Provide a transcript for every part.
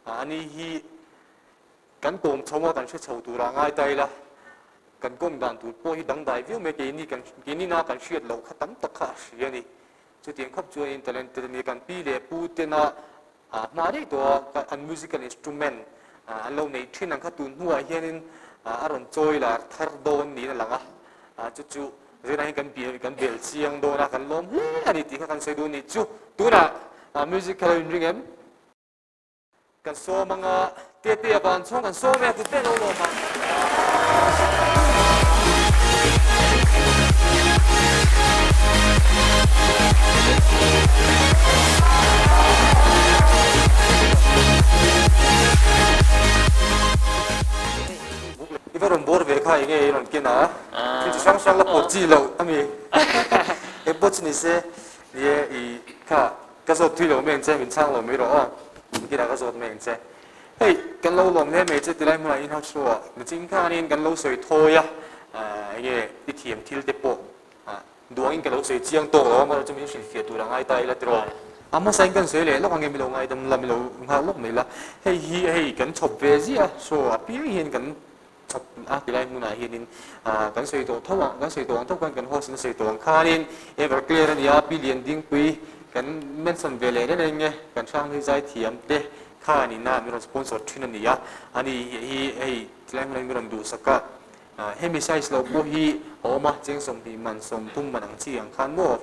Ani hi kan kawm chho a, kan hre chho turah ngai ta ila, kan kawm dan tur pawh hi dangdai viau mai, keini kan keini na kan hriat loh kha tam tak kha a hria a ni. Chutiang khawp chuanin talented a ni. Kan pi leh pu tena hma daih tawh a an musical instrument an lo neih thin ang kha tun hnuah hianin a rawn chawi lar thar dawn niin a lang a, chu chu zirah hian kan bel kan bel chiang dawn a, kan lawm hle a ni tih kha kan sawi duh a nih chu. Tunah music kha lo inring em? Kan sawm anga Tete a van chhawng kan sawm e a kut vel lo lawm ang. I va rawn bawr ve kha enge i rawn ken a, thil chi hrang hrang la pawt chi loh ami e pawt chu ni se ni e i kha Ka zawt thui lo mai ang che, min chhang lo mai rawh aw. Engtinah ka zawt mai ang che. Hei, kan lo lawm hle mai che tilai hmunah in-house show ah miching khanin kan lo sawi thawi a, enge i thiam thil te pawh duangin ka lo sawi chiang tawk lo a, amaherawhchu chu min hrilhfiah tur a ngai ta ila tiraw. A hmasain kan sawi leh lawk ange mi lo ngaidam la, mi lo nghak lawk mai la. Hei hi hei kan chhawp ve ziah a, show ah piang hian kan chhawp a tilai hmunah hianin kan sawi tawh tho ang, kan sawi tawh ang tho khan kan host in a sawi tawh ang khanin Everclear a nia, Pi Liandingpui kan mention ve leh reng reng e, kan hrang hi zaithiam te khanin a min rawn sponsor thin a ni a, ani hi hei tilai hmunah hian min rawn duhsak a, hemi size loh pawh hi a awm a, cheng 20 man 30 man ang chi ang khan maw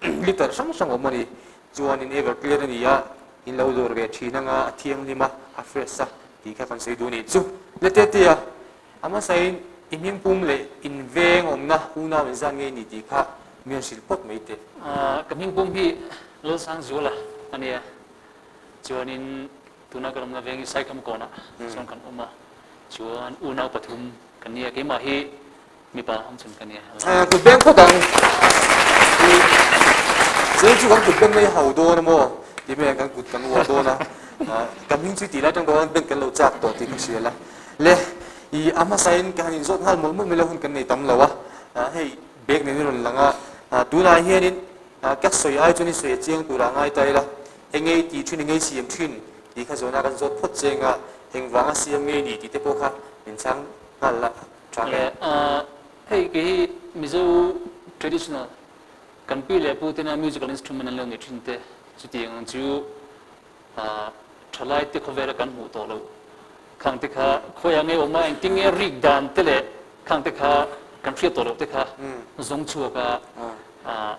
liter hrang hrang a awm a ni, chuanin Everclear a ni a, in lo dawr ve thin anga a thianghlim a, a fresh a. Tih kha kan sawi duh nih chu. Le Tetea, a hmasain i hming pum leh in veng awmna unau in zan ngei ni tih kha mi han hrilh phawt mai teh. Ka hming pum hi Lalsangzuala a nia. Chuanin tuna kan awmna veng hi Saikhamkawnah chuan kan awm a. Chuan unau pathum kan nia, keimah hi mipa awm chhun ka nia. Kut beng phawt ang. Zel chu kan kut beng mai hau dawn a maw? Ti mai kan kut kan uar dawn a. Ka hming chu tih lai tang dawn beng kan lo chak tawh tih ka hria la. Le, i a hmasain ka han inzawt nghal mawlh mawlh mai lo hun kan nei tam lo a. Hei bag nen i rawn lang a. Tunah hianin ka sawi ai chuan i sawi a chiang turah ngai ta ila. Enge i tih thin, enge i siam thin tih kha zawhna kan zawt phawt cheng a. Engvanga siam ngei ni tih te pawh kha min chhang nghal la. Tha Le hei kei hi Mizo traditional kan pi leh pu tena musical instrument an lo nei thin te chutiang ang chu thalai te khawvela kan hmuh tawh loh khang te kha khawiah nge awm a engtin nge rik dan te leh khang te kha kan hriat tawh loh te kha zawng chhuak a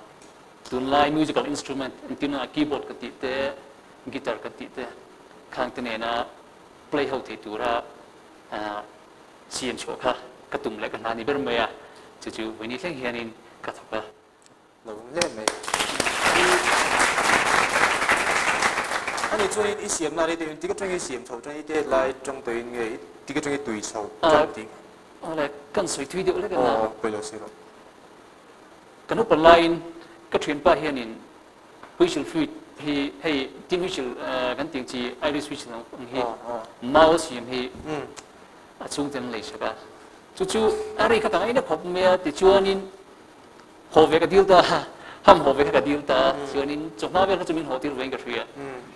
tunlai musical instrument engtin a keyboard ka tih te guitar ka tih te khang te nena play ho thei tura Siam chhuah kha ka tum leh ka hna ni ber mai a, chu chu vawiini thleng hianin ka thawk a. Lo awm hle mai. I ani chuanin i siamna rei deuhin tik atangin i siam chho tang i tet lai tang tawhin nge i tik atangin i tui chho tang tih? Awle, kan sawi thui deuh lek a na. Aw, pawi lo sawi rawh. Kan upa laiin ka thianpa hianin whistle flute hi hei tin whistle kan tih ang chi Irish whistle ang hi mau siam hi a chhungte an lei sak a, chu chu a ri kha ka ngaina khawp mai a, tichuanin haw ve ka dil ta a, ham haw ve kha ka dil ta a, chuanin chawhma vel kha chu min haw tir vein ka hria,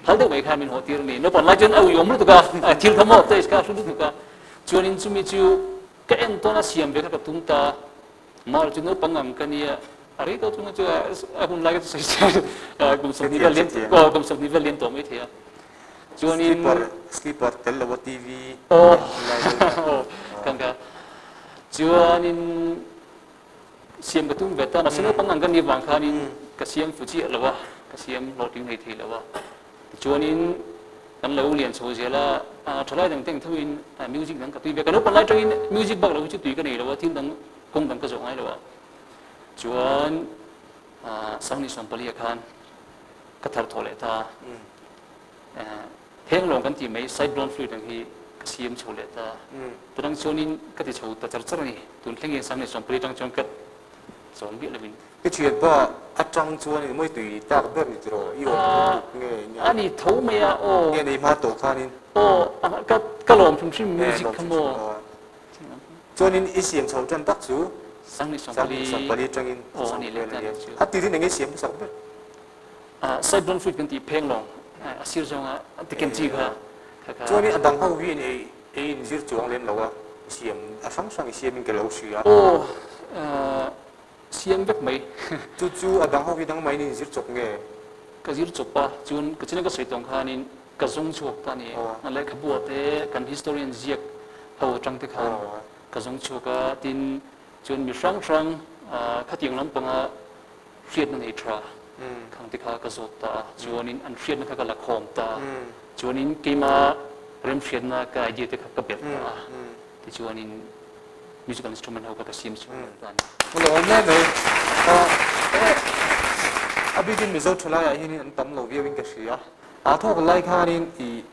phal deuh mai khan min haw tir a ni, naupang lai chuan a uiawm lutuk a, thil kha maw taste kha a hlu lutuk a, chuanin chumi chu ka en tawn a siam ve kha ka tum ta a, mar chu naupang ang ka nia, a rei tawh chunga chu a hun lai ka chu sawi che kum 20 vel liam kum 20 vel liam tawh mai thei a. Chuanin Sleeper sleeper tel lo a TV aw kan ka chuanin siam ka tum ve ta mahse naupang ang ka nih vang khanin ka siam fu chiah lo a ka siam hlawhtling thei thei lo a tichuanin kan lo lian chho zel a thalai dang te ang thoin music dang ka tui ve ka naupang lai tangin music bak lo hi chu tui ka nei lo a thil dang kawng dang ka zawh ngai lo a chuan Sangni 40 ah khan ka thar thawh leh ta Phenglawng kan tih mai side blown fluid ang hi ka siam chho leh ta. Tunang chuanin ka ti chho ta char char a ni. Tun thleng hian 2024 atang chuan ka chawm miah lovin. I thianpa atang chuan i mawi tui tak ber ni tiraw? I awm lutuk nge nge? A ni tho mai a aw. Nge nei hma tawh khanin? Aw ka ka lawm hrim hrim music kha maw. Chuanin i siam chho tan tak chu 2024 atangin aw a ni leh ta chu. A tirin enge siam hmasak ber? Side blown fluid kan tih phenglawng a sir zawnga tiken chi kha. Kha kha. Chuanin a dang ho hi in ei ei in zir chuang lem lo a, i siam a hrang hrang i siamin ka lo hria. Aw, siam vek mai. Chu chu a dang ho hi dang maiin in zir chawp nge? Ka zir chawp a, chuan ka china ka sawi tawng khanin ka zawng chhuak ta a ni. A lehkhabu ah te kan historian ziak ho atang te khan ka zawng chhuak a, tin chuan mi hrang hrang khatiang lampanga hriatna nei tha khang te kha ka zawt ta a, chuanin an hriatna kha ka la khawm ta a, chuanin keima remhriatna ka idea te kha ka belh ta a, tichuanin musical instrument ho kha ka siam chhuak leh ta a ni. Ka lo awm hle mai. A bikin Mizo thalaiah hianin an tam lo viauin ka hria. A thawk lai khanin i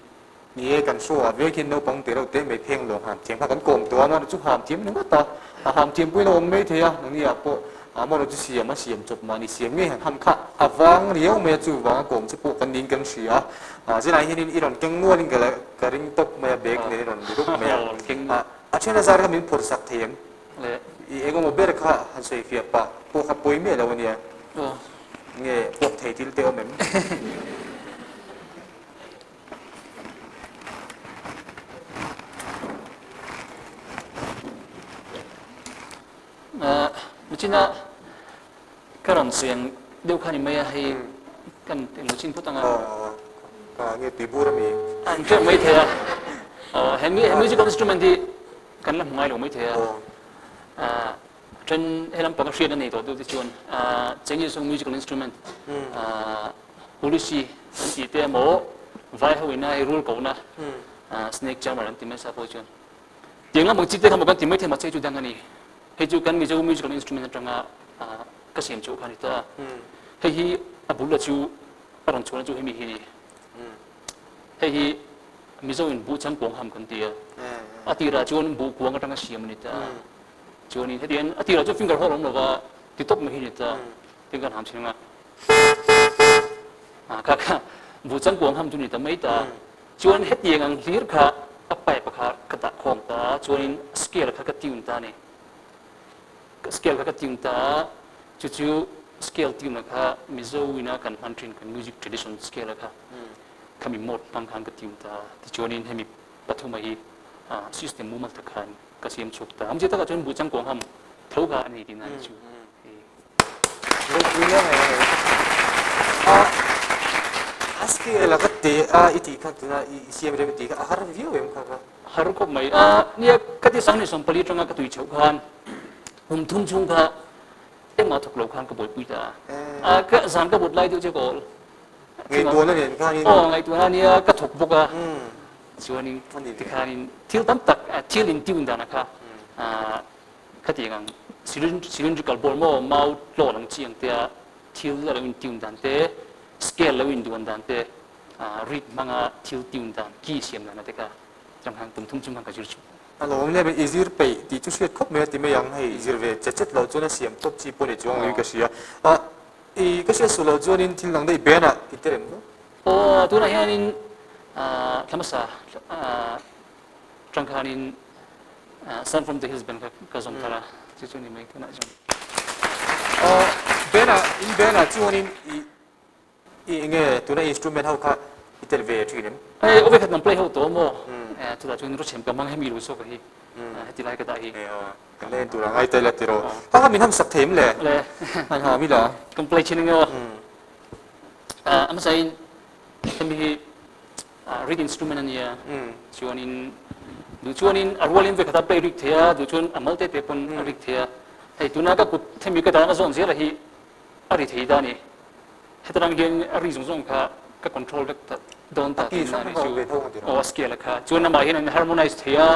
Ni e, kan show ah vek hian naupang te reuh te mai pheng lawng ham thiam kha kan kawm tawh a, amaherawhchu chu ham thiam ringawt a, a ham thiam pawhin a awm mai thei a, nangni ah pawh amaherawhchu siam a siam chawp mahni siam ngei han ham kha a vang riau mai a, chuvang a kawm che pawh kan niin kan hria a, zirah hianin i rawn keng nualin ka ka ring tawp mai a, bag nen i rawn ri rup mai a, a then a zar kha min phawrh sak thei em? I engemaw ber kha han sawi fiah pah pawh kha pawi miah lo a nia, nge puak thei thil te awm em? Nichina ka rawn sawi ang deuh kha ni mai a, hei kan englo chin phawt ang a. Ka nge tui bur ami? An hriat mai thei a. He musical instrument hi kan la hmu ngai lo mai thei a. Then he lampang a hriat a nei tawh deuh te chuan Chinese musical instrument Policy an tih te emaw vai ho ina hei rul kohna snake charmer an ti mai sa pawh chuan tiang lamah chi te kha maw kan ti mai thei mahse chu dang a ni. Hei chu kan Mizo musical instrument atanga ka siam chhuah kha a ni ta. Hei hi a bul a chu a rawn chhuahna chu hemi hi a ni. Hei hi Mizo in buh chang kuang ham kan ti a. A tirah chuan buh kuang atanga siam a ni ta. Chuanin hetiang a tirah chuan finger hole a awm lova ti tawp mai hi a ni ta. Tin kan ham thin anga kha kha buh chang kuang ham chu ni ta mai ta. Chuan hetiang ang hlir kha a pipe kha ka dah khawm ta chuanin scale kha ka tune ta a ni. Scale kha ka tune ta a, chu chu scale tune kha Mizo ina kan hman thin kan music tradition scale kha khami mode hmang khan ka tune ta a. Tichuanin hemi pathuma hi system mumal tak khan ka siam chhuak ta. Amzia takah chuan buh chang kuang ham tho kha a ni tihna a ni chu. Ropui hle mai a. A scale a ka te a i tih kha tuna i siam rem i tih kha a har viau em kha kha. Har khawp mai a. Nia ka ti sang ni 14 atanga ka tui chhoh khan kum thum chhung kha engmah thawk lo khan ka buaipui ta a. Ka zan ka but lai deuh che ka awl. Ngaihtuahna nen khanin. Aw ngaihtuahna nia ka thawk bawk a. Chuanin tikhanin thil tam tak thil in tune dan a kha Khatiang ang cylindrical ball maw mau tlawn ang chi ang te a thil a lo in tune dan te, scale lo in duan dan te, reed hmanga thil tune dan, key siam dan a te kha chang han tum thum chung khan ka zir chhuak. A lawm lem i zir peih tih chu hriat khawp mai a ti mai ang, hei zir ve chet chet loh chuan a siam tawp chi pawh ni chuang lo in ka hria. I ka hriat suh loh chuanin thil dang daih ben ah i tel em maw? Aw tunah hianin thla hmasa Tang khanin Sun from the Hills band kha ka zawm thar a, chu chu ni mai tunah chuan. Band ah, in band ah chuanin i i enge tuna instrument ho kha i tel ve thin em? Hei awve khat kan play ho tawh maw? Chutah chuan Ruchhem ka hmang hemi lo zawk a hi, heti lai ka dah hi. Kan la en tur a ngai tel a tiraw? Kha kha min ham sak thei em le? Le. Han ha mi la. Kan play thin ange aw. A hmasain hemi hi Reed instrument a nia, chuanin duh chuanin a rualin vekhat a play rik thei a, duh chuan a mal te te pawn a rik thei a. Hei tuna ka kut hemi ka dan a zawn zel a hi a ri thei da ni. Hetarang hian a ri zawng zawng kha ka control vek ta dawn ta tihna a ni chu. Aw a scale a kha. Chuan amah hian an harmonize thei a,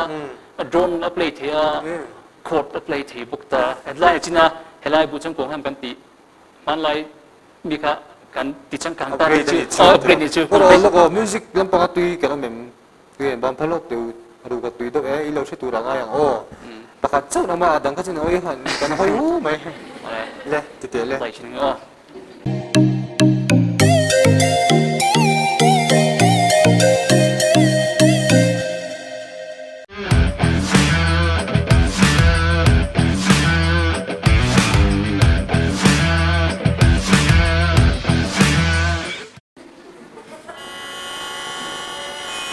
a drone a play thei a, chord a play thei bawk ta. Hetlai a chin a, helai buh changkuang hian kan tih hmanlai Mi kha kan ti changkang ta ni chu. Upgrade ni chu. Aw lawk aw music lampanga tui kan awm em? Tui an bam phal lawk teu ru ka tui deuh e i lo hre tur a ngai ang aw. Pakhat chauh nama a dang kha chuan awi han kan hawi hu mai. Le ti teh le.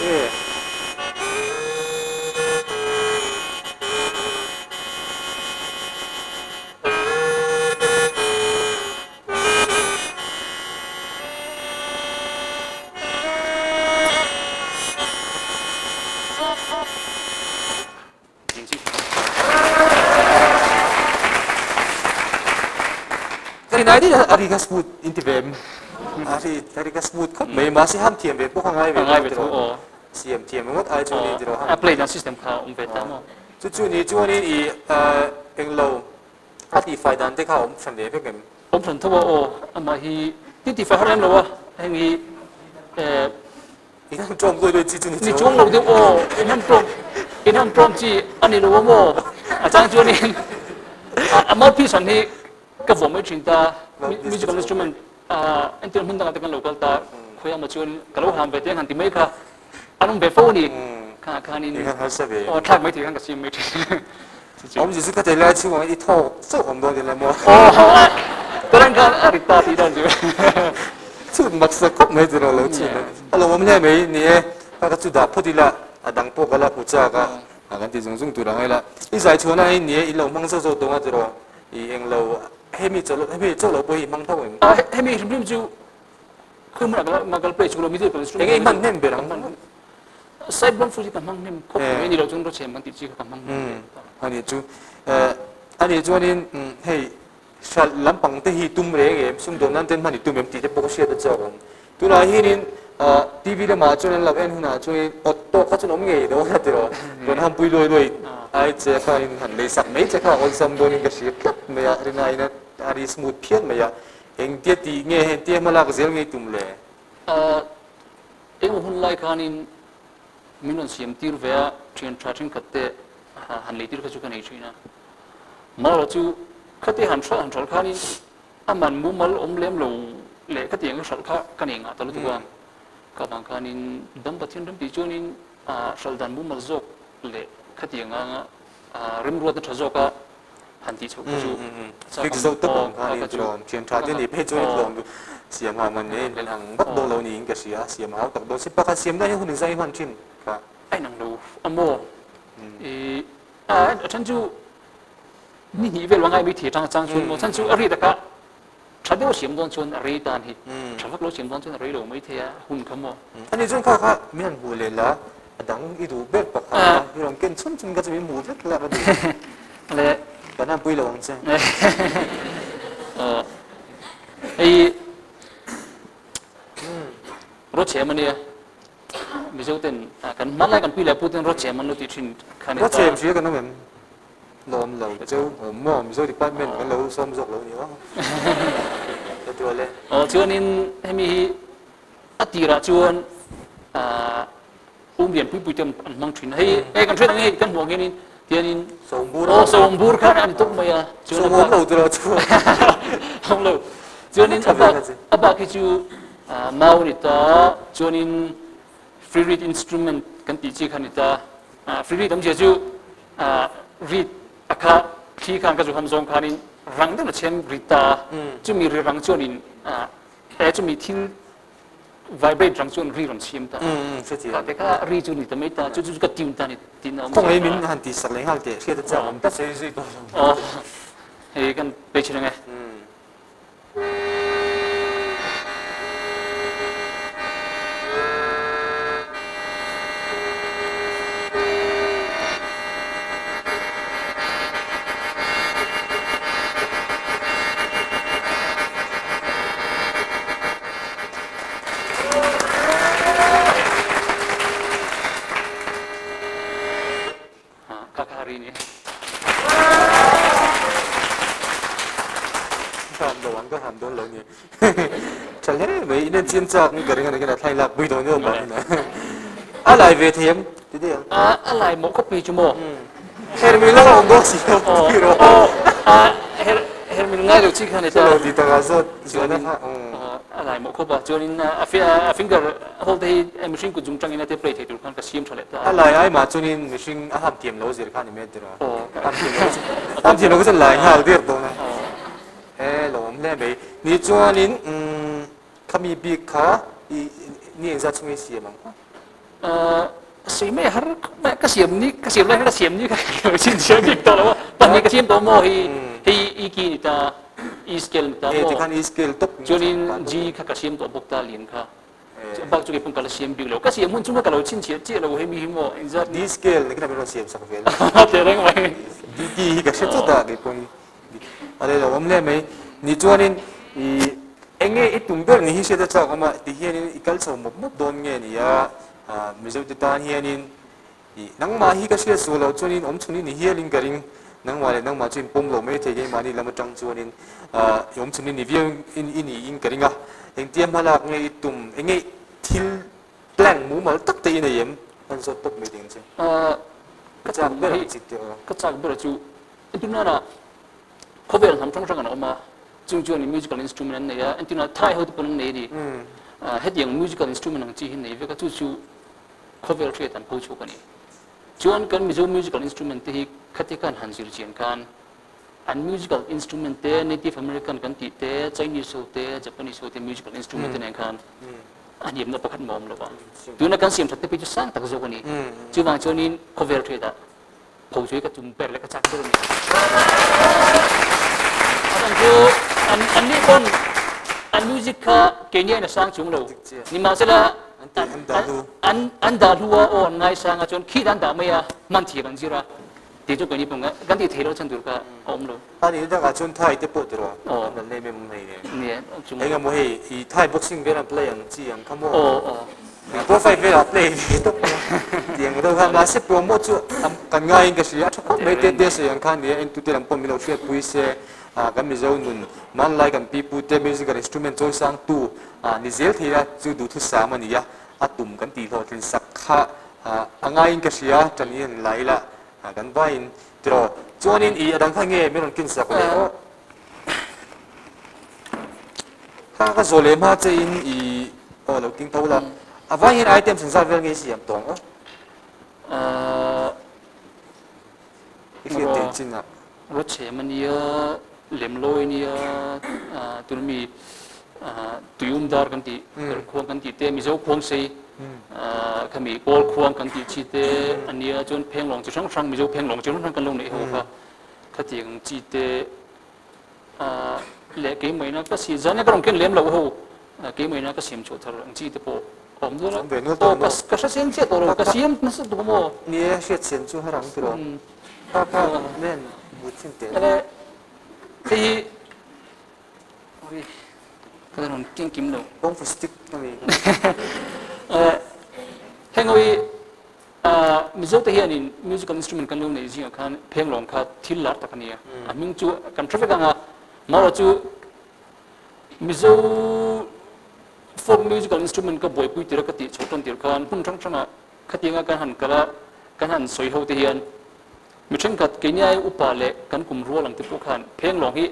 E. A ri kha smooth in ti ve em? A ri a ri kha smooth khawp mai mahse ham thiam ve pawh kha ngai ve Ngai ve tho aw. Siam thiam ringawt ai chuan in ti rawh ham. A play dan system kha awm ve ta maw? Chu chu ni chuanin i englo a tihfai dan te kha a awm hran ve vek em? Awm hran tho a aw, amah hi ti tihfai har em lo a, heng hi In han ṭawm luai luai chi chu ni Ni chuang lo deuh aw, in han ṭawm in han ṭawm chi a ni lo a maw? A chang chuanin a mouthpiece han hi ka vuah mai ṭhin ta, musical instrument entir hmun dangah te kan lo kal ta, khawiah maw chuan ka lo ham ve te ang han ti mai kha an awm ve fo a ni. Kha khanin aw thlak mai thei khan ka siam mai ṭhin. Awmzia chu ka thei lai chhungah i thawk chauh awm dawn ila maw? Aw, ka reng khan a rit ta tih dan chu. Chhut maksa khawp mai chu lo chhut a. A lo awm hle mai ni e, ka ka chu dah phawt ila, a dang pawh ka la hmu chak a, a kan ti zung zung tur ang ila. I zai chhuahna hi ni e, i lo hmang zauh zauh tawng a tiraw, i englo hemi chawlh hemi chawlh lo pawh hi i hmang tho em? A, hemi hrim hrim chu khur hmunah ka kal play chu lo mi Enge i hman hnem ber ang? Side bawm fu hi ka hmang hnem khawp mai ni lo chuan rawchhem kan tih chi kha ka hmang hnem ve ta. Ani chu ani chuanin hei hralh lampang te hi tum reng em sumdawn nan ten hman i tum em tih te pawh ka hriat a chak ang. Tunah hianin TV lamah chuan an lo en hunah chuanin awt tawk kha chuan awm ngei dawn a tiraw. Rawn hampui luai luai ai che khanin han lei sak mai che kha awlsam dawnin ka hria tlat mai a, rinaiin a ri smooth phian mai a. Engtia tih nge heng tia hma lak zel ngei tum le? Engemaw hun lai khanin min rawn siam tir ve a, thian tha thenkhat te han lei tir kha chu ka nei thin a. Marawh chu khati han hralh han hralh khanin a man mumal awm lem lo leh khati ang hralh kha ka nei ngah ta lutuk a. Ka vang khanin dam Pathian ram tih chuanin hralh dan mumal zawk leh khati anga remruatna tha zawka han tih chhoh kha chu fix zo tawp ang kha ni tlawm thian tha te ni phei chuan tlawm siam ha man nei in ang vak dawn lo niin ka hria siam hau tak dawn si pakhat siam dan hi hun inzai hman thin kha a inang lo a maw i a a then chu ni hnih vel wangai mi thei tang chang chuan maw chan chu a ri taka tha deuh siam dawn chuan a rei tan hi tha vak lo siam dawn chuan a rei lo mai thei a hun kha maw ani chuan kha kha min han hmuh leh la A dang i duh ber pakhat a, i rawn ken chhun chhun kha chu min hmuh vek la ka duh. Le. Kan han pui lo ang che. Hei Rawchhem a nia. Mizo ten kan hmanlai kan pi leh pu ten Rawchhem an lo tih thin kha ni ta. Rawchhem hria kan awm em? Lawm lo chu awm maw? Mizo department kan lo sawm zawk lo ni aw. Ka tual e. Aw chuanin hemi hi A tirah chuan um lian pui pui te an hmang thin a, hei hei kan hriat ang hei kan hmuh ang hianin tianin Sawmbur aw sawmbur khan a ni tawp mai a, chuan a bak awm lo tiraw chu awm lo chuanin a bak a bak hi chu mau a ni ta chuanin free reed instrument kan tih chi kha a ni ta, free reed awmzia chu reed a kha thli khan ka zu ham zawng khanin rang deuh na chhem ri ta chumi ri rang chuanin He chumi thil vibrate rang chuan ri rawn siam ta. Kha te kha ri chu ni ta mai ta, chu chu ka tune ta ni tin a awm. Khawngaih min han tih sak leh nghal teh hriat a chak awm tlat sawi zui tawh lo. Aw, hei kan pe thin ang e. Chian chak ni ka ring ani kena thlai lak pui dawn emaw huna a lai ve thei em ti dei ang a lai mawh khawp mai chu maw Hermi la awm bawk si lo ti rawh. A her hermi ngai lo chi kha ni ta. Lo ti taka zawt zuan a a lai mawh khawp a chuanin a finger hold te hi mihring kut zung tangin a te play thei tur khan ka siam tha leh ta. A lai ai mah chuanin mihring a ham thiam lo zir kha ni mai ti rawh. Ham thiam lo ham thiam lo kha chuan lai nghal der dawn a. E lo awm hle mai. Ni chuanin khami bik kha i ni engzat chhungin siam ang kha? Sei mai har ka siam ni ka siam lai ka siam ni ka sin siam bik tawh lo a pahnih ka siam tawh maw hei hei e key ni ta e scale ni ta maw ti khan e scale top chuanin G kha ka siam tawh bawk ta lian kha bak chu kei pawn ka la siam bik lo ka siam hun chu ka lo chhinchhiah chiah lo hei mi hi maw engzat D scale ni kha min rawn siam sak ve la te reng mai D key hi ka hre chawt a kei pawh hi a rei lo awm hle mai ni chuanin. I enge i tum ber ni hi hriat a chak awm a, ti hianin i kal chho mawp mawp dawn nge ni a, Mizo te tan hianin i nangmah hi ka hriat suh loh chuanin awm chhun i ni hialin ka ring, nangmah leh nangmah chu inpawm loh mai thei keimahni lam atang chuanin i awm chhun i ni viau i niin ka ring a, engtia hmalak nge i tum, enge thil plan mumal tak te i nei em? An zawt tawp mai ding che. Ka chak ber hi, ka chak ber chu entirnana khawvel hnam hrang hrang an awm a, chung chuan musical instrument an nei a, entirna Thai ho te pawn an nei a ni. Hetiang musical instrument ang chi hi nei vek a, chu chu khawvel hriat an pho chhuak a ni. Chuan kan Mizo musical instrument te hi khati khan han zir chian khan an musical instrument te Native American kan tih te, Chinese ho te, Japanese ho te musical instrument te nen khan a hniamna pakhat mah a awm lo va. Tuna kan siam that te phei chu sang tak zawk a ni. Chuvang chuanin khawvel hriatah pho chu hi ka tum ber leh ka chak ber a ni. A dang chu an an nih pawn an music kha keini aiin a sang chung lo. Nimahsela an an dah hlu a aw an ngaisang a chuan khi dan dah mai a hman thiam an zir a. Tih chu keini pawh kan tih theih loh chhan tur kha a awm lo. A nih takah chuan Thai te pawh tiraw an rawn nei em em hei nen. Eng emaw hei i Thai boxing vel an play ang chi ang kha maw? Eng pawh fight velah play ve tawp mai a tih ang deuh kha. Mahse promote chu kan ngaiin ka hria a tha khawp mai te te sawi ang kha nia entute lam pawh min lo hriatpui se kan Mizo nun hmanlai kan pi pu te musical instrument chawi sangtu ni zel thei a chu duhthusam a ni a a tum kan tih hlawhtlin sak kha a ngaiin ka hria tan i han la ila kan vaiin tiraw chuanin i a dang kha nge min rawn kin sak leh aw kha ka zawh leh hma che in i aw lo ting tho la a vai hian items an zat vel nge i siam tawng aw i hriat theih chin ah Rawchhem a nia, Lemlawi a nia, tuna mi Tuium dar kan tih, Khuang kan tih te, Mizo khuang sei, khami Kawl khuang kan tih chi te a nia, chuan phenglawng chi hrang hrang, Mizo phenglawng chi hrang hrang kan lo neih ho kha, khatiang chi te leh keimahina ka si, zan ka rawn ken lem loh ho, keimahina ka siam chhuah thar ang chi te pawh a awm dawn a, aw ka hre chiang chiah tawh lo, ka siam nasa tuk maw? Ni e, hriat chian chu har ang tiraw? Kha kha nen but chin teh. Hei hi Ui, ka rawn keng kim lo. Kawng fu stick a mi. Heng ui, Mizo te hianin musical instrument kan lo nei zingah khan phenglawng kha thil lar tak a ni a. A hming chu kan hre vek ang a, marawh chu Mizo folk musical instrument ka buaipui tir a ka tih chhoh tan tir khan hmun hrang hrangah khatianga kan han kal a, kan han sawi ho te hian mi thenkhat keini ai upa leh kan kum rual ang te pawh khan phenglawng hi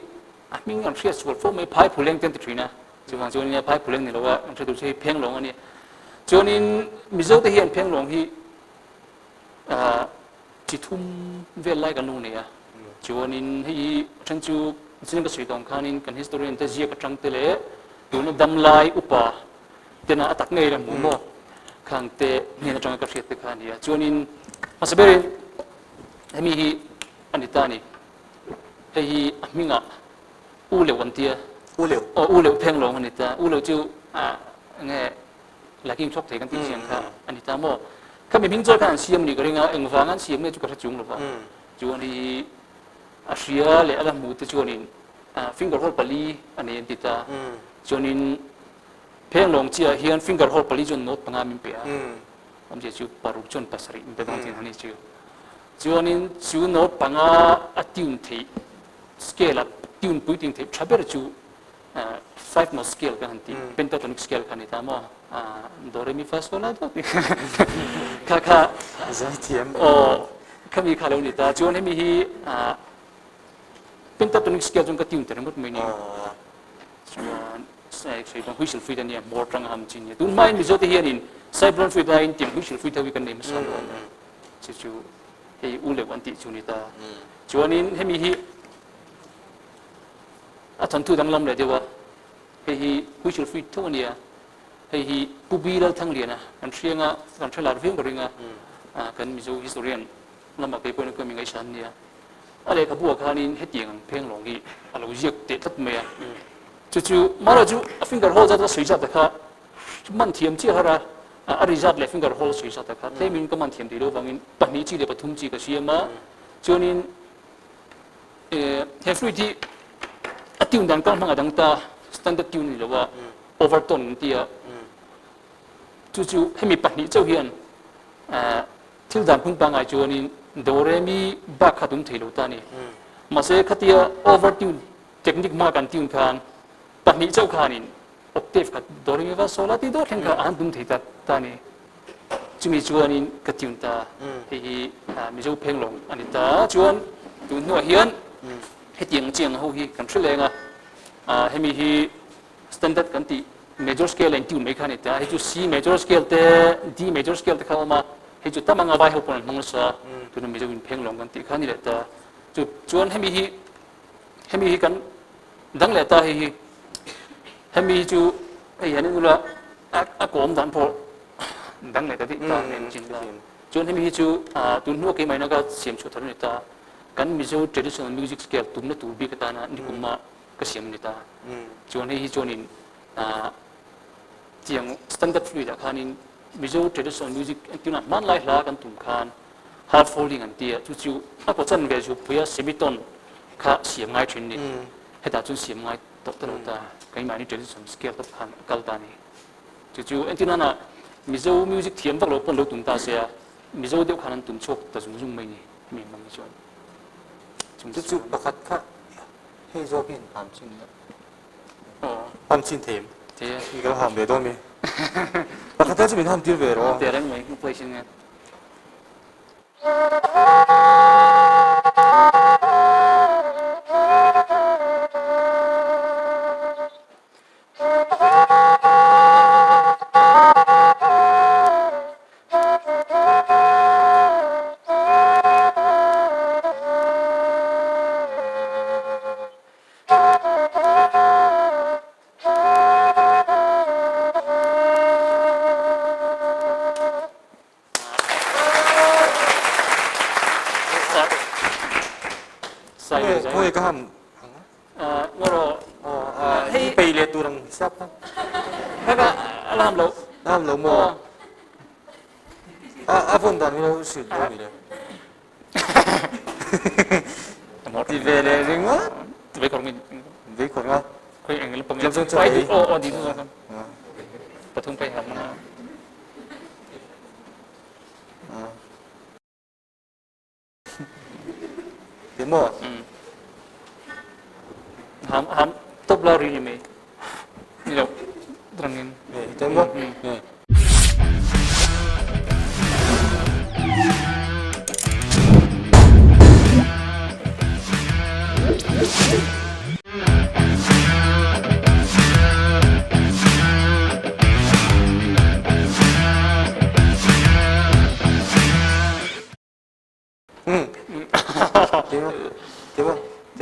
A hming an hriat sual fo mai, phai phuleng te an ti thin a, chuvang chuan nia phai phuleng ni lo a, an hre tur chu hei phenglawng a nia. Chuanin Mizo te hian phenglawng hi chi thum vel lai kan lo nei a, chuanin hei hi a then chu zing ka sawi tawng khanin kan historian te ziak atang te leh tuna dam lai upa tena a tak ngei la hmu maw khang te hnen atanga ka hriat te kha a nia. Chuanin hmasa berin hemi hi a ni ta a ni. Hei hi a hmingah U Leuh an tia. U Leuh? Aw, U Leuh pheng lawng a ni ta. U Leuh chu enge Laking chhawk thei kan tih chiang kha a ni ta maw? Khami hming chawi khan an siam a nih ka ring a, engvanga an siam nge chu ka hre chung lo va. Chuan hei hi a hria leh a la hmu te chuanin finger hole pali a nei an ti ta. Chuanin pheng lawng chiah hian finger hole pali chuan note panga min pe a. Awmzia chu paruk chuan pasarih min pe dawn thin a ni chu. Chuanin chu note panga a tune theih scale a tune puitling theih tha ber chu five note scale kan han tih pentatonic scale kha a ni ta maw do re mi fa sol la do kha kha zaithiam aw khami kha lo ni ta chuan hemi hi pentatonic scale chuan ka tune ta ringawt mai ni chuan sai bang whistle fruit ania hmawr tanga ham chi nia tun hmain Mizo te hianin Cyclone fruit aiin tiang whistle fruit ho hi kan nei hmasa lo chu chu hei u leuh an tih chu ni ta. Chuanin hemi hi a thawnthu danglam leh deuh a, hei hi whistle fruit tho a nia, hei hi Pu Bi Lalthangliana kan hrianga kan hre lar viau ka ring a, kan Mizo historian lamah kei pawhin ka mi ngaihsan nia. A lehkhabu ah khanin hetiang ang pheng lawng hi a lo ziak teh tlat mai a, chu chu marawh chu a finger hole zat a sawi zat te kha man thiam chiah har a, a ri zat leh finger hole sawi zat te kha tlemin ka man thiam tih loh vangin pahnih chi leh pathum chi ka siam a, chuanin he fruit hi a tune dan kal hmang a dang ta. standard tune ni lo a, overtone an ti a. Chu chu hemi pahnih chauh hian thil dan phung pangngai chuanin do re mi bak kha tum thei lo ta a ni. Mahse khatia overtune technique hma kan tune khan pahnih chauh khanin octave khat do re mi va sol a ti dawt thleng kha a han tum thei ta ta a ni. Chumi chuanin ka tune ta hei hi Mizo phenglawng a ni ta. Chuan tun hnuah hian hetiang chiang ho hi kan hre leng a, hemi hi Standard kan tih major scale a in tune mai kha a ni ta. Hei chu C major scale te, D major scale te kha a awm a, hei chu tam anga vai ho pawn an hmang nasa a, tuna Mizo in pheng lawng kan tih kha a ni leh ta. Chu chuan hemi hi hemi hi kan dang leh ta hei hi hemi hi chu hei hian in ula a kawm dan pawh dang leh ta dih ta en chin la. Chuan hemi hi chu tun hnua keimah ina ka siam chhuah thar a ni ta. Kan Mizo traditional music scale tumna tur bik atana nikuma ka siam a ni ta. Chuan hei hi chuanin tiang standard fluid ah khanin Mizo traditional music tunah hmanlai hla kan tum khan half folding an ti a, chu chu a kaw chan ve zukpuia semitone kha siam ngai thin ni. Hetah chuan siam ngai tawh ta lo ta, keimahni traditional scale tawp khan a kal ta a ni. Chu chu entir nana Mizo music thiam vak lo pawn lo tum ta se a, Mizo deuh khan an tum chhuak ta zung zung mai ni hemi hmang hi chuan. Chu chu pakhat kha Hei zawk hian ham chin la. Ham chin thei em? Thei e. I ka lo ham ve dawn mi. Pakhat te chu min ham tir ve rawh. Teh reng mai, ka place in nge. Khawi ka ham Hei pei leh tur ang sap kha. Haka a lam lo. Lam lo maw? A a vawn dan hi lo hrilh dawn mi le. Ti ve leh ringawt. Ti ve khawr min. Ve khawr nga. Khoi eng lam pang. Lam chuan chuan ei. O o di chu kan. Pathum pai ham na. Ti maw? Ham ham top la ri ni mai. Ni lo. Drangin. Eh, ti maw? Eh.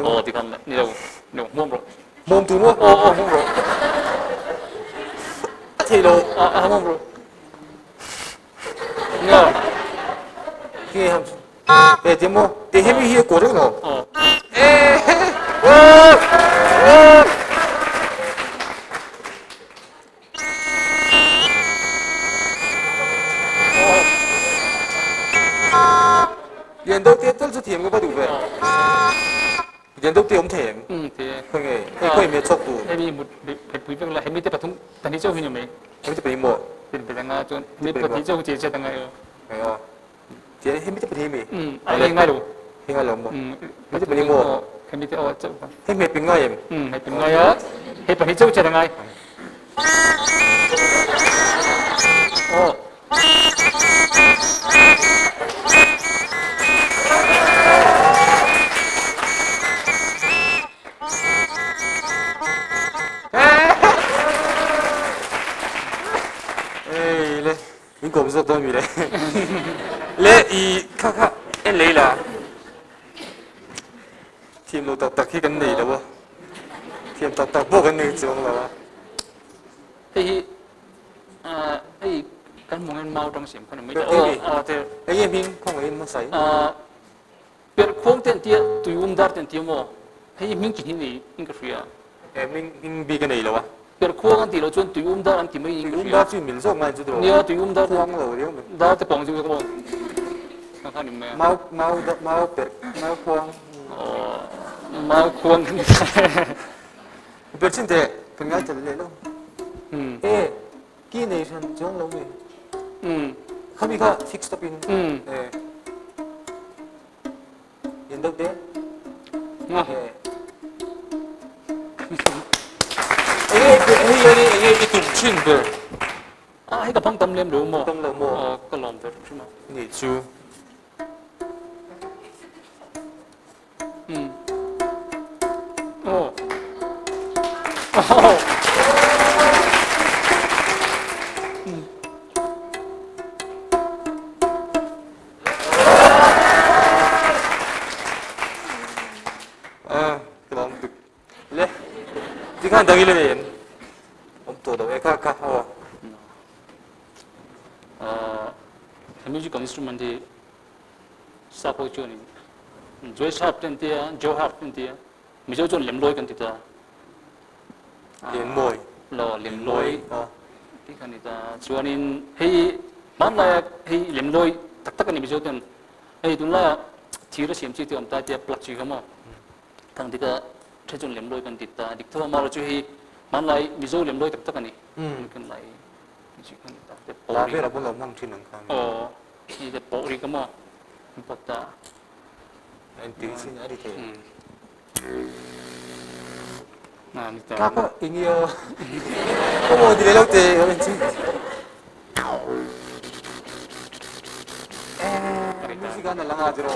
Aw ti khan ni lo ni lo hmuam rawh. Hmuam tu maw? Aw aw hmuam rawh. A thei lo. A a hmuam rawh. Nga. Ki ham. E ti maw? Ti hemi hi ko reng lo. Aw. E. Lian deuh te tal chu thiam ka va duh ve. Lian deuh te awm thei em? Khawi nge? Hei khawi me chawk tur. Hemi mut pui vek la, hemi te pathum pahnih chauh hi ni mai. Hemi te pahnih maw? Tin pe anga chuan hemi pahnih chauh che che tanga yo. Hei aw. Tian hemi te pahnih mi? A hei ngai lo. Hei ngai lo maw? Hemi te pahnih maw? Hemi te aw chauh. Hei hmeh ping ngai em? Hmeh ping ngai a. Hei pahnih chauh che ngai. Aw. Ei le. Min kawm zawk dawn mi le. Le i kha kha en lei la. Thiam lo tak tak hi kan nei lo a. Thiam tak tak pawh kan nei chuang lo a. Hei hi hei kan hmu nghen mau tang siam khan mai ta. Aw te. Hei hi hming khawngaih in hmasa in. Per khuang te an tia tui um dar te an tia maw? Hei hi hming chi hnih nei in ka hria. E hming hming bik a nei lo a. Per khuang an tih loh chuan tui um dar an ti mai in ka hria. Tui um dar chu mil zawk ngai chu tiraw? Nia tui um dar khuang lo riau mai. Dar te pawng chu ka maw? Ka khan in mai a. Mau mau mau per mau khuang. Aw mau khuang. Per chin teh. Kan ngaithla leh lo. E ki nei hran chuang lo mi. Khami kha fix tawp in. E in deuh te. E Enge hei hian enge i tum thin ber? A hei ka phang tam lem lo maw? Tam lo maw? Ka lawm ber thin a. Ni chu. Oh. Oh. Ah, ka lawm tuk. Le, tikhan dang i le em? Om tawh lo e kha kha aw. Uh, musical instrument hi Sap ho chuanin Joy Sharp te an tia, Joe Harp te an tia, Mizo chuan Lemlawi kan ti ta. Lemmawi. Lo, Lemlawi tih kha a ni ta. Chuanin hei hmanlaia hei Lemlawi tak tak a ni Mizo ten. Hei tunlaia thir a siam chi te a awm ta tia plug chi kha maw. Thang dika the chuan Lemlawi kan ti ta. Dik tho amaherawhchu hei hmanlai Mizo Lemlawi tak tak a ni. Kan lai chi kha a ni ta. La vel a bul lo hmang thin ang kha. Aw. Ni te pawh ri ka maw an pawt ta. An tui chin a ri thei. Na ni ta. Ka ka ingi o. Ko mo di lo te o in chi. Eh, music an la nga jro.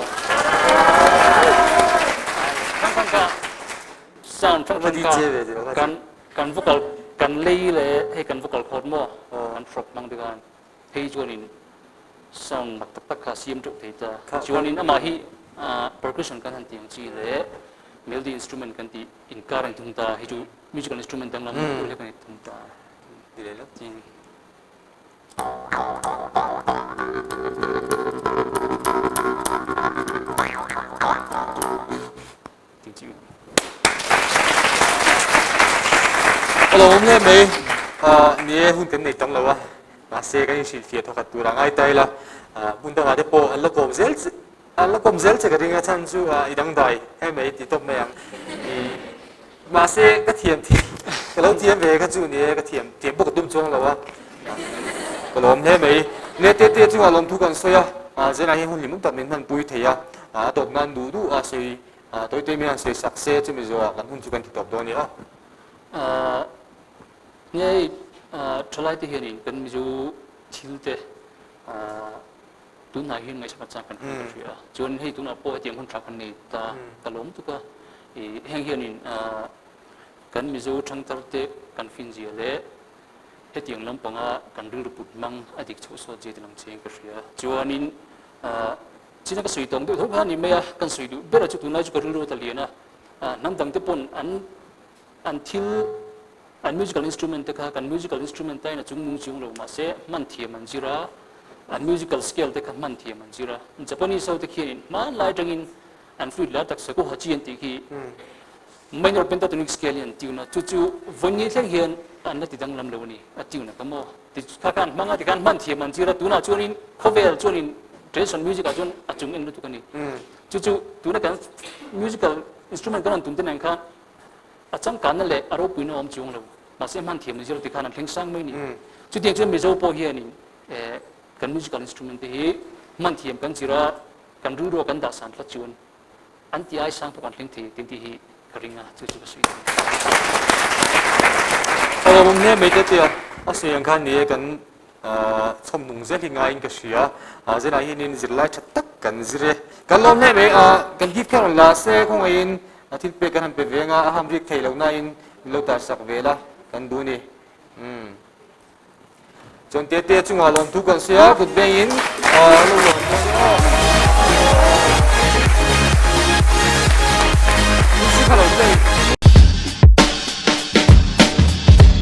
Thang thang ka sound thang thang ka kan kan vocal kan lei le hei kan vocal cord mo kan frog mang digan. Hei chuanin sound mak tak tak kha siam teuh thei ta. Chuanin amah hi percussion kan han tih ang chi leh melody instrument kan tih inkar a ni thung ta. Hei chu musical instrument danglam deuh hlek a ni thung ta. Ka lo awm hle mai. Ni e, hun kan nei tam lo a, mahse kan inhrilhfiah thawkhat tur a ngai ta ila. Hmun dangah te pawh an la kawm zel che, an la kawm zel che ka ring a, chhan chu i dangdai he mai ti tawp mai ang. Mahse ka thiam thil, ka lo thiam ve kha chu ni e, ka thiam thiam bawk tum chuang lo a. Ka lawm hle mai. Ni e, Tete chungah lawmthu kan sawi a, Zena hi hun hlimawm tak min hmanpui thei a, a tawp nan duh duh a sawi Tawite mi han sawi sak se chumi zawhah kan hun chu kan ti tawp dawn nia. Nia hei thalai te hianin kan Mizo thil te tunah hian ngaihsak a chak kan hmu ka hria. Chuan hei tunah pawh hetiang hun tha kan nei ta ka lawm tuk a. Heng hianin kan Mizo thangthar te kan finzia leh hetiang lampanga kan rilru put hmang a dik chhoh sawt zia te lang chiang ka hria. Chuanin China ka sawi tawng deuh tho kha a ni mai a, kan sawi duh ber a chu tunlai chu ka rilru a ta lian a, hnam dang te pawn an an thil an musical instrument te kha kan musical instrument tain a chung nung chiang lo mahse hman thiam an zir a, an musical scale te kha hman thiam an zir a, Japanese ho te khianin hmanlai atangin an flute lar tak Shakuhachi an tih khi minor pentatonic scale hi an tune a, chu chu vawiin thleng hian an la ti danglam lo a ni, a tune a ka maw. Ti kha khan hmang a ti khan hman thiam an zir a, tunah chuanin khawvel chuanin traditional music ah chuan a chung en lutuk a ni. Chu chu tuna kan musical instrument kan rawn tum te nen khan a changkanna leh a ropuina a awm chuang lo, mahse hman thiam an zir ti khan an thleng sang mai a ni. Chutiang chuan Mizo pawh hianin kan musical instrument te hi hman thiam kan zir a, kan rilrua kan dah san tlat chuan An ti ai sang pawh kan thleng thei tin tih hi ka ring a, chu chu ka sawi thei. A lo awm hle mai te tia a sawi ang khan ni e kan chhawm nung zel hi ngaiin ka hria. Zenah hianin zirlai tha tak kan zir e. Kan lawm hle mai a, kan gift kha rawn la se khawngaihin thil pek kan han pe ve anga a ham rik thei lo nain min lo tar sak ve la kan duh ni. Umm. Chuan Tete chungah lawmthu kan sawi a, kut vengin lo.